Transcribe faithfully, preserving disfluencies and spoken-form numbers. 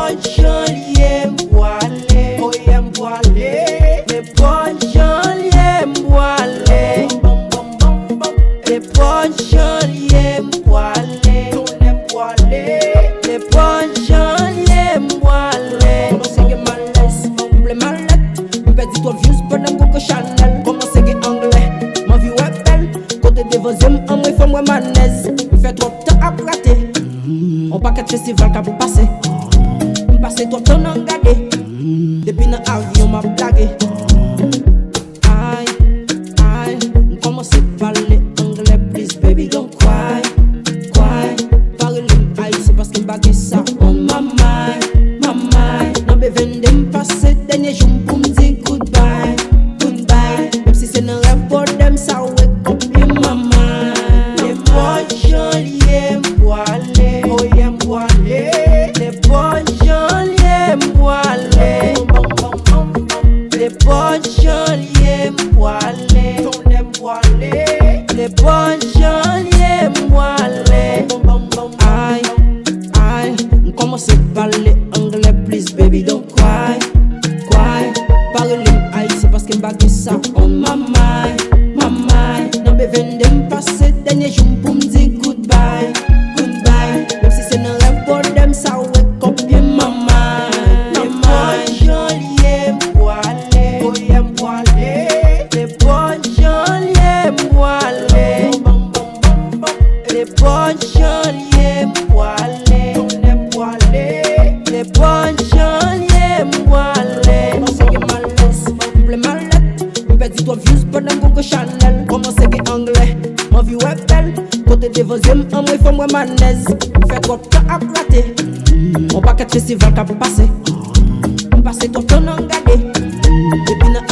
Nenpòt jan l ye m pwale, oh yeah m pwale. Nenpòt jan l ye m pwale. Nenpòt jan l ye m pwale. Tounen m pwale. Nenpòt jan l ye m pwale. Kòmanse gen malèz, m ple malèt. M pèdi twòp views pandan m koko chanèl. Kòmanse gen anglè, m anvi wè bèl. Kote devan zye m anmwe fè m wè manèz. M fè twòp tan ap rate. On pakèt festival k ap pase. M pase twòp tan nan gade. Depi nan avyon m ap lage. Ay, ay, m kòmanse pale anglè plis, baby don't cry, cry. Pa rele m ayisyen paske m pa gen sa on my mind, my mind. Nan B vennde m pase dènye jou m pou m di goodbye, goodbye. Menm si se nan rèv bòdè m sa wake up in my mind. Nenpòt jan l ye m pwale, oh yeah m pwale. Nenpòt jan l ye m pwale. Nenpòt jan l ye m pwale. Tounen m pwale. Nenpòt jan l ye m pwale. Ay, ay, m kòmanse pale anglè plis, baby don't cry, cry. Pa rele m ayisyen paske m pa gen sa on my mind, my mind. Nan B vennde m pase dènye jou m pou m di goodbye, goodbye. Menm si se nan rèv bòdè m sa wake up in my mind. Nenpòt jan l ye m pwale, oh yeah m pwale. Nenpòt jan l ye m pwale. Nenpòt jan l ye m pwale. Tounen m pwale. Nenpòt jan l ye m pwale. Kòmanse gen malèz, m ple malèt. M pèdi twòp views pandan m koko chanèl. Kòmanse gen anglè, m anvi wè bèl. Kote devan zye m anmwe fè m wè manèz. M fè twòp tan ap rate. On pakèt festival k ap pase. M pase twòp tan nan gade. Depi nan